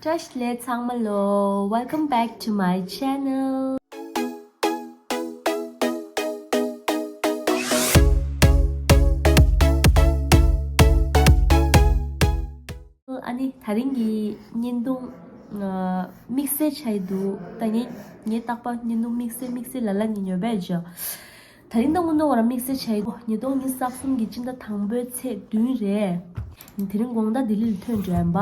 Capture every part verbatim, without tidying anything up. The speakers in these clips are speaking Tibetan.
བཀྲ་ཤིས་བདེ་ལེགས་ཚང་མ་ལོ། Welcome back to my channel. ཨ་ནི་དེ་རིང་གི་བརྙན་ཐུང་ཨ་དམིགས་བསལ་ཆགས་ཀྱི་འདུག་ད་ངས་ངས་རྟག་པར་བརྙན་ཐུང་དམིགས་བསལ་དམིགས་བསལ་ལབ་ལབ་ནས་ཉོབ་པས་བྱས། དེ་རིང་ད་དངོས་གནས་ཁོ་རང་དམིགས་བསལ་ཆགས་ཀྱི་འདུག་ཉིས་སྟོང་ཉི་ཤུ་རྩ་གསུམ་གྱི་སྤྱི་ཟླ་དང་པོའི་ཚེས་བདུན་རེད། དེ་རིང་དགོང་དག་ལྡི་ལི་ལ་ཐོན་འགྲོ་ཡིན་པ།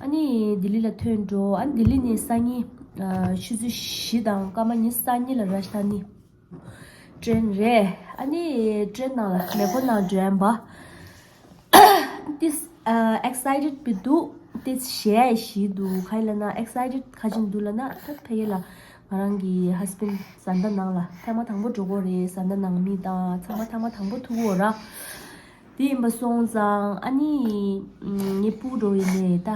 ཨ་ནི་ལྡི་ལི་ལ་ཐོན་འགྲོ། ཨ་ནི་ལྡི་ལི་ནས་སང་ཉིན་ཨ་ཆུ་ཚོད་བཞི་དང་སྐར་མ་ཉི་ཤུ་རྩ་གཉིས་ལ་རཱཇ་དྷ་ནི་ཀྲེན་རེད། ཨ་ནི་ཀྲེན་ནང་ལ་མེ་འཁོར་ནང་འགྲོ་ཡིན་པ། ཏིས་ཨ་ཨེག་སའི་ཊེཌ་བི་འདུག་ཏིས་ཞེ་ཞི་འདུག་ག་ཡིན་ལབ་ན་ཨེག་སའི་ཊེཌ་ག་ཅིག་འདུག་ལབ་ན། ད་ཕ་གི་ལ་ང་རང་གི་ཧས་བྷེན་བཟའ་ཟླ་ནང་ལ་ཐེངས་མ་དང་པོ་འགྲོ་གི་རེད། བཟའ་ཟླ་ནང་མི་དང་ཚང་མ་ཐེངས་མ་དང་པོ་ཐུག་གི་ཡོད་ར། དེ་ཡིན་པ་སོང་ཙང་ཨ་ནི་ངའི་སྤུ་གུ་འགྲོ་ཡིན་ནས་ད་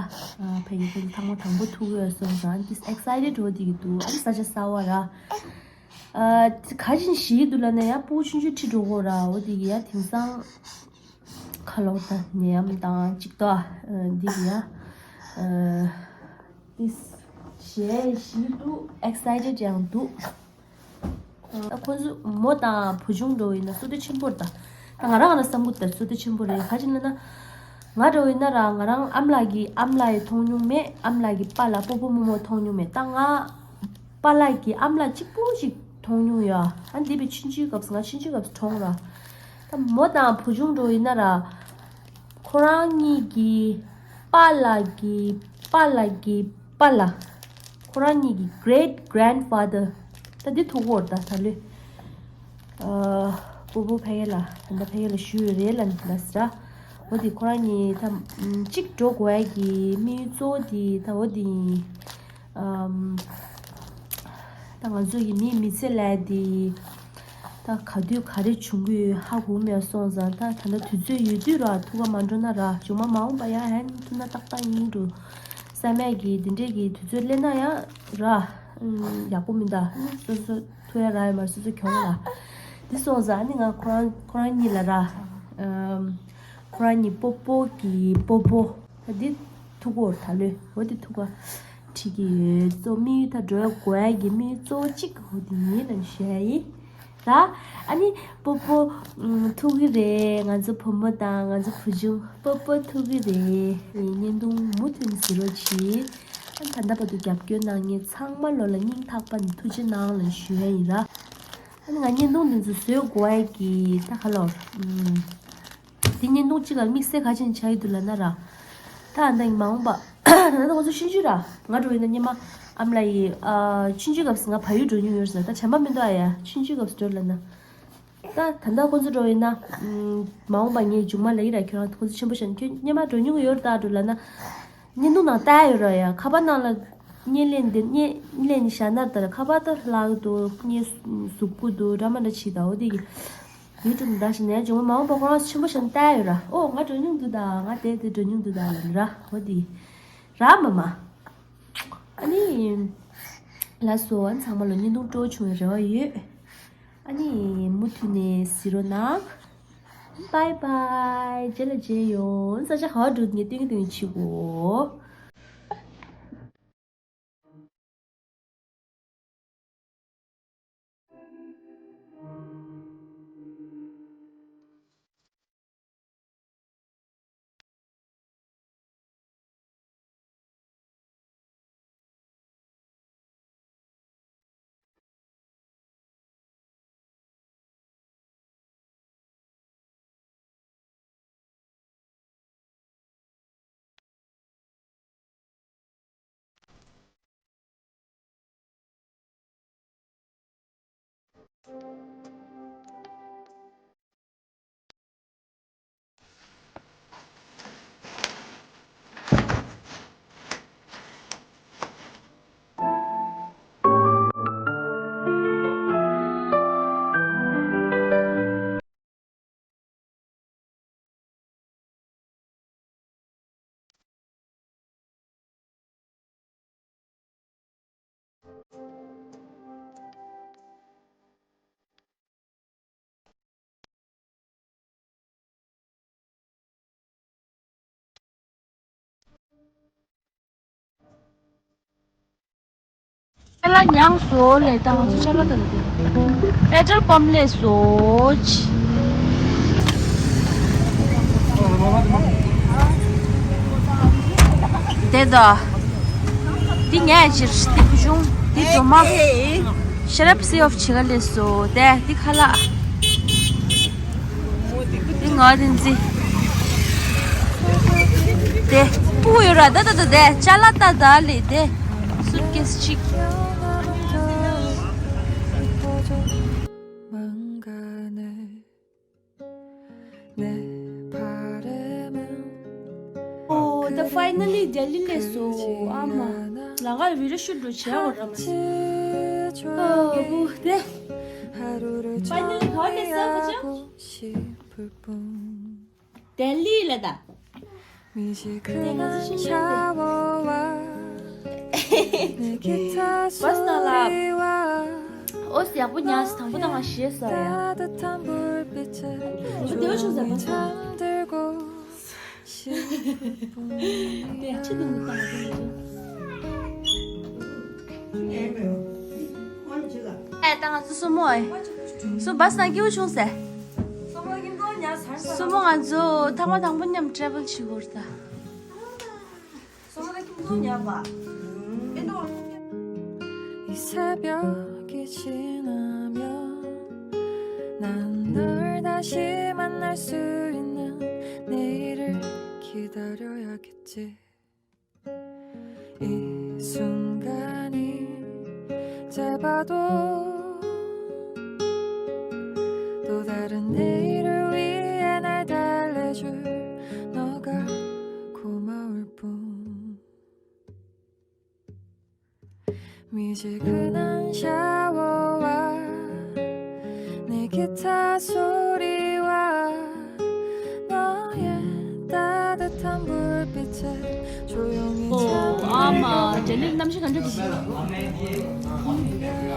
ཕ་གི་ཁོང་ཚོ་ཐེངས་མ་དང་པོ་ཐུག་གི་ཡོད་སོང་ཙང་ཨ་ནི་ཏིས་ཨེག་སའི་ཊེཌ་འགྲོ་དེ་གི་འདུག་ཨ་ནི་ས་ཆ་གསར་པ་ར། ཨ་ག་ཅིག་ཞིག་འདུག་ལབ་ན་ཡང་སྤུ་གུ་ཆུང་ཆུང་ཁྲིད་འགྲོ་གི་ཡོད་ར། འོ་དེ་གི་ཡ་དེང་སང་ཁ་ལོག་ད་ནད་ཡམས་དང་གཅིག་ཏོ། འདི་ཡ་ཨ་ཏིས་ཞེ་ཞི་འདུག་ཨེག་སའི་ཊེཌ་ཡང་འདུག་ཨ་ཁོང་ཚོ་མོ་དང་བུ་ཆུང་འགྲོ་ཡིན་ན་བསོད་བདེ་ཆེན་པོ་རེད། ད་ད་ང་རང་ང་རང་བསམ་གི་འདུག་ད་བསོད་བདེ་ཆེན་པོ་རེད། ག་ཅིག་ལབ་ན་ང་འགྲོ་ཡིན་ན་ར་ང་རང་ཨ་མ་ལགས་ཀྱི་ཨ་མ་ལགས་ཡི་མཐོང་མྱོང་མེད། ཨ་མ་ལགས་ཀྱི་པཱ་ལགས་སྤོ་བོ་རྨོ་མོ་མཐོང་མྱོང་མེད། ད་ང་པཱ་ལགས་ཀྱི་ཨ་མ་ལགས་གཅིག་པུ་ཞིག་མཐོང་མྱོང་ཡོད། ཨ་འདི་བའི་ཆུང་ཆུང་སྐབས་སུ་ང་ཆུང་ཆུང་སྐབས་སུ་གྲོངས་ར། ད་མོ་དང་བུ་ཆུང་འགྲོ་ཡིན་ན་ར། ཁོ་རང་གཉིས་ཀྱི་པཱ་ལགས་ཀྱི་པཱ་ལགས་ཀྱི་པཱ་ལགས། ཁོ་རང་གཉིས་ཀྱི་great grandfather། ད་འདི་ཐུག་གོ་ད་ད་ལོས། ཨ་སྤོ་བོ་ཕ་གི་ལ་ད་ལྟ་ཕ་གི་ལ་བཞུགས་ཡོད་རེད་ལབ་ལབ་ཟེར། འོ་དེ་ཁོ་རང་གཉིས་ད་གཅིག་འགྲོ་དགོས་ཡ་གི་དམིགས་ཡུལ་གཙོ་བོ་དེ་ད་འོ་དེ་ཡིན། ཨམ། ད་ང་ཚོ་གི་མིའི་མི་ཚེ་ལས་དེ་ད་ག་དུས་ག་རེ་བྱུང་གི་ཡོད་ཧ་གོ་མེད་སོང་ཙང་། ད་ད་ལྟ་དུས་ཚོད་ཡོད་དུས་ར་ཐུག་ག་མ་འགྲོ་ན་ར། མཇུག་མ་མ་འོངས་པ་ཡ་ཧན་ཐུག་ན་ཏག་ཏག་ཡིན་འགྲོ། བསམ་ཡས་ཀྱི་དེ་འདྲས་ཀྱི་དུས་ཚོད་སླེབས་ན་ཡ་ར། ཨམ། ཡག་པོ་མིན་ད། སོ་སོ་ཐུག་ཡ་རག་ཡོད་མ་རེད། སོ་སོ་གྱོང་ར། འདི་སོང་ཙང་ཨ་ནི་ང་ཁོ་རང་ཁོ་རང་གཉིས་ལ་ར། ཨམ། ཁོ་རང་གཉིས་སྤོ་བོ་གི་སྤོ་བོ། ད་འདི་ཐུག་གོ་ད་ལོས། འོ་དེ་ཐུག་ག་ཁྲིད་ཀྱི་ཡོད། གཙོ་དམིགས་ཡུལ་ད་འགྲོ་དགོས་ཡ་གི་དམིགས་ཡུལ་གཙོ་བོ་གཅིག་འོ་དེ་ཡིན་ལབ་ཞུ་ཡ་ཡིན། ད་ཨ་ནི་སྤོ་བོ་ཐུག་གི་རེད། ང་ཚོ་བུ་མོ་དང་ང་ཚོ་བུ་ཆུང་སྤོ་བོ་ཐུག་གི་རེད། བརྙན་ཐུང་མུ་མཐུད་ནས་གཟིགས་རོགས་གྱིས། ཨ་ད་ལྟ་བར་དུ་རྒྱབ་སྐྱོར་གནང་མཁན་ཚང་མ་ལོ་ལ་སྙིང་ཐག་པ་ནས་ཐུགས་རྗེ་གནང་ལབ་ཞུ་ཡ་ཡིན་ར། ཨ་ནི་ང་བརྙན་ཐུང་འདི་ཚོ་བཟོས་དགོས་ཡ་གི་ད་ག་ལོར། ཨུམ། འདི་བརྙན་ཐུང་གཅིག་ལ་དམིགས་བསལ་ག་ཅིག་བྱ་ཡི་འདུག་ལབ་ན་ར། ད་ཨ་ནི་མ་འོངས་པ། ད་ལྟ་ང་ཚོ་ཆུང་ཆུང་ར། ང་འགྲོ་ཡིན་ན་སྙེ་མ་ཨ་མ་ལགས་ཡིས་ཨ་ཆུང་ཆུང་སྐབས་སུ་ང་བལ་ཡུལ་འགྲོ་མྱོང་ཡོད་ཟེར། ད་བྱམས་པ་མི་འདུག་ཨ་ཡ། ཆུང་ཆུང་སྐབས་སུ་འགྲོ་ལབ་ན། ད་ད་ལྟ་ཁོང་ཚོ་འགྲོ་ཡིན་ན། ཨུམ། མ་འོངས་པ་ངས་མཇུག་མ་ལབ་ཡིན་ར། ཁྱོད་རང་ཁོང་ཚོ་ཆེན་པོ་བྱས་ན་ཁྱོད་སྙེ་མ་འགྲོ་མྱོང་གི་ཡོད་རེད་ད་འགྲོ་ལབ་ན། བརྙན་ཐུང་ནང་བལྟས་ཡོད་ར་ཡ། ཁ་པར་ནང་ལ་བརྙན་ལེན་འདི་བརྙན་ལེན་བཞག་ན་ད་ར་ཁ་པར་ད་ལྷག་གི་འདུག་བརྙན་ཟུག་གི་འདུག་འདྲ་མ་འདྲ་བྱེད་ད། འོ་དེ་གི་ཡུ་ཊུབ་ནང་བཞག་ནས་མཇུག་མ་མ་འོངས་པ་ཁོ་རང་ཆེན་པོ་བྱས་ན་བལྟས་ཡོད་ར། ཨོ་ང་འགྲོ་མྱོང་འདུག་ད། ང་དེ་དེ་འགྲོ་མྱོང་འདུག་ད་ལབ་ར། འོ་དེ་ར་མ་མ། ཨ་ནི། ལགས་སོ། ཨ་ནི་ཚང་མ་ལ་བརྙན་ཐུང་སྤྲོ་བྱུང་བའི་རེ་བ་ཡོད། ཨ་ནི་མུ་མཐུད་ནས་གཟིགས་རོགས་གནང་། བཱའི་བཱའི། རྗེས་ལ་མཇལ་ཡོང་། ས་ཆ་ག་བ་འགྲོ་ངས་སྟོན་གྱི་སྟོན་གྱི་བྱེད་དགོས། ལ་མྱངས་སོ་ལས་དང་ཅ་ལག་དང་དེ། པེ་ཏྲོལ་པམ་ལས་སོ་ཆི། དེ་དོ། འདི་ངས་ཅིར་འདི་བུ་ཆུང་འདི་འགྲོ་མ། ཤ་རབ་སི་ཨོཕ་ཆི་ག་ལས་སོ་དེ་འདི་ཁ་ལག་དེ་ང་དེ་འཛི། དེ་སྤུ་ཡོད་ར་ད་ད་ད་དེ་ཅ་ལག་ད་ད་ལི་དེ་སུཊ་ཀེས་གཅིག་ཨོ་ད་ཕའི་ནལ་ལི་ལྡི་ལི་ལས་སོ་ཨ་མ། ལ་ག་བི་ཌི་ཡོ་ཤུཊ་འགྲོ་བྱེད་འོ་ར་མ། ཨོ་བུ་དེ། ཕའི་ནལ་ལི་ག་ལས་སོ་ཁ་ཆ། ལྡི་ལི་ལ་ད། དེ་ང་ཚོ་ཤིང་ཤང་དེ། བས་ན་ལ། ཨོ་ཡག་པོ་ཉལ་སོང་། དང་པོ་དང་ང་ཞེས་ཟ་ཡ། ཨོ་དེ་བ་ཆུང་ཟ་བས་ན། དེ་ཆི་དུ་མི་བཏང་བ་དེ་ཡིན། ཨེ་ད་ང་ཚོ་སྲུ་མོ་ཨེ། སྲུ་བས་ན་སྐྱིད་པོ་བྱུང་ཟེར། སྲུ་མོ་ང་ཚོ་ཐེངས་མ་དང་པོ་མཉམ་ཊེ་རེ་ཝལ་བྱེད་དགོས་རེད་ད། སྲུ་མོ་ད་ཁྱིམ་ཚང་ཉར་བ། ཨེ་ནོ། 이 새벽이 지나면 난 널 다시 만날 수 있는 내일을 기다려야겠지. 이 순간이 짧아도 또 다른 내일을 위해 날 달래줄 너가 고마울 뿐. 미지근한 샤워와 내 기타 소리와 너의 따뜻한 불빛에 조용히 ཨོ་ཨ་མ། དྲན་ལི་གནམ་གཤིས་ག་འདྲ་འདུག་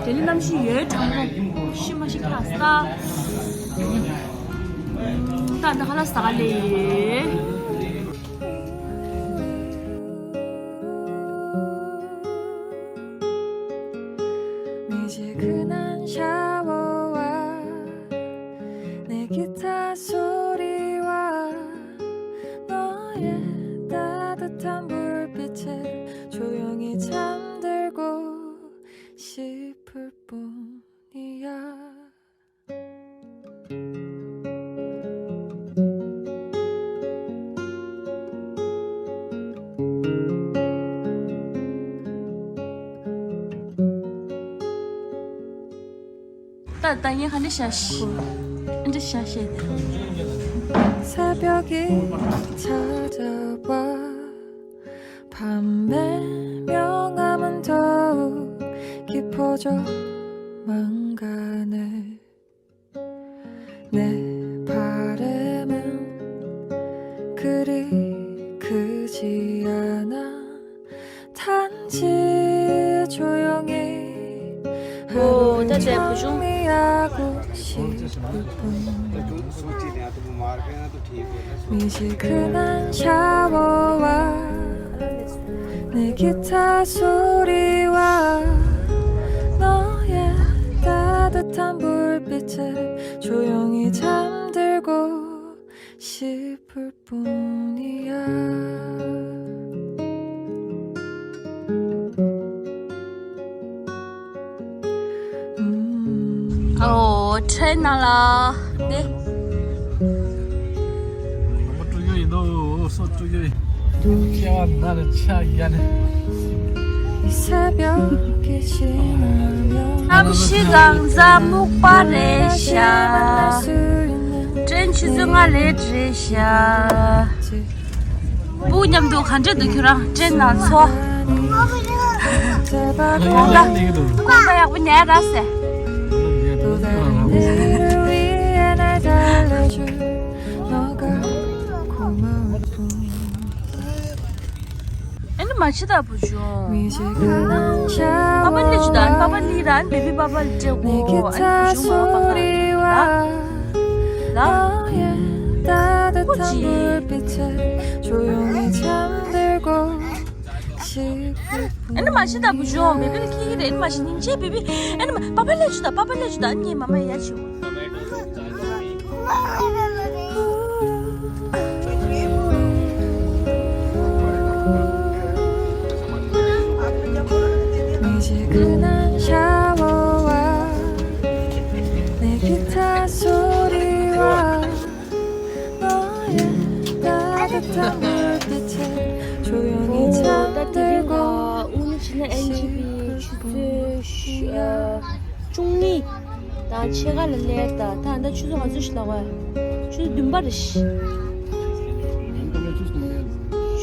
དྲན་ལི་གནམ་གཤིས་ཡོད་དྲང་པོ་ཤི་མ་ཤི་ཁ་ས། ད་ད་ཁ་ལ་ས་ལེ། 미지근한 샤워와 내 기타 소리와 너의 따뜻한 불빛에 조용히 잠들고 싶을 뿐이야. ད་ད་ངས་ཧ་འདྲ་བྱ་ཤི། ཧ་འདྲ་བྱ་ཤེས་ཏེ། 새벽이 찾아와 밤의 명암은 더욱 깊어져만 가네. 내 바람은 그리 크지 않아. 단지 조용히 오, 하루를 다 돼, 보죠. 정리하고 싶을 뿐. 미지근한 샤워와 내 기타 소리와 너의 따뜻한 불빛에 조용히 잠들고 싶을 뿐이야. ཨོ་ཁྲེན་ན་ལ་ནི། ཨ་མ་སྤྲོ་རྒྱུ་ཡིན་དོ། སོ་སྤྲོ་རྒྱུ་ཡིན། སྐྱེ་བ་ན་ནི་ཆ་རྒྱ་ནི། ས་བྱི་གང་ཟ་སྨུག་པ་རེད་ཤག་ཁྲེན་ཆུ་ཚོད་ལྔ་ལས་རེད་ཤག་སྤུ་མཉམ་དུ་ག་འདྲ་འདུག་ཁྱོད་རང་ཁྲེན་ན་ཚོ། དགོང་དག་དགོང་དག་ཡག་པོ་ཉལ་ར་ཟེར། ཨ་ནི་མ་ཕྱི་ད་བུ་ཆུང་། པ་པ་ལི་ཆུ་ད་པ་པ་ལི་ར་ཨ་ནི་བེ་བི་པ་པ་ལི་སྤྲད་གོ་ཨ་ནི་བུ་ཆུང་མ་པ་པ་ལ་ལ། ཨོ་ཅི། ཨ་ནི་མ་ཤི་ད་བུ་ཞོ་བེ་བི་ལ་ཁྱི་ཁྱི་རེད། ཨ་ནི་མ་ཤི་སྙིང་རྗེ་བེ་བི། ཨ་ནི་མ་པ་པ་ལས་ཆུ་ད་པ་པ་ལས་ཆུ་ད། ཨ་ནི་མ་མ་ཡ་ཆུ། 이제 그날 샤워와 내 기타 소리와 너의 따뜻한 눈빛에 조용히 잠들고 ད་ཨུ་ནི་ཆི་ན་ཨེན་ཇི་བི་ཆུ་ཚོད་བཅུ་གཉིས་དང་ཕྱེད་ཀ་ལ་སླེབས། ད་ད་ད་ཆུ་ཚོད་ག་ཚོད་ཞིག་ལ་བ། ཆུ་ཚོད་བདུན་པ་རེད་ཤག་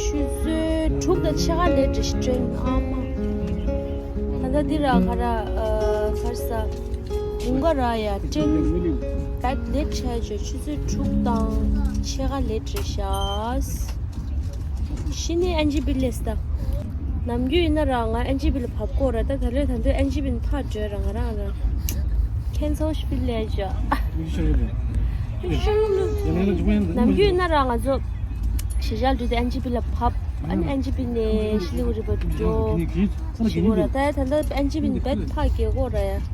ཆུ་ཚོད་དྲུག་དང་ཕྱེད་ཀ་སླེབས་རེད་ཤག་ཊེན་ཨ་མ། ད་ད་འདི་ར་ག་ར་ཨ་ག་རེ་ཟ། དགུན་ཁ་ར་ཡ་ཊེན་བེད་ལེཊ་ཆགས་བྱས། ཆུ་ཚོད་དྲུག་དང་ཕྱེད་ཀ་ལེཊ་རེད་ཤག་ཤི་ནི་ཨན་ཇི་བི་ལས་ད། ནམ་རྒྱུན་ཡིན་ན་ར་ང་ཨན་ཇི་བི་ལ་བབས་དགོས་ར། ད་ད་ལོས་ད་འདོད་ཨན་ཇི་བི་ནི་ཕར་འགྲོ་ར། ང་རང་ར་ཁེན་སལ་ཤི་བི་ལས་ཇ། ནམ་རྒྱུན་ཡིན་ན་ར་ང་ཚོ་གཞིས་ཆགས་འགྲོ་དུས་ཨན་ཇི་བི་ལ་བབས། ཨ་ནི་ཨན་ཇི་བི་ནས་ཤི་ལི་གུ་རི་བར་འགྲོ་བྱེད་དགོས་ར། ད་ད་ལྟ་ཨན་ཇི་བི་ནི་བེད་ཕར་སྐྱེལ་དགོས་ར་ཡ། ད་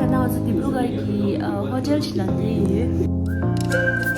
ནང་ང་ཚོ་ཌི་བྷྲུ་གར་གྱི་ཨ་ཧོ་ཊེལ་ཞིག་ལ་སླེབས་ཡོད།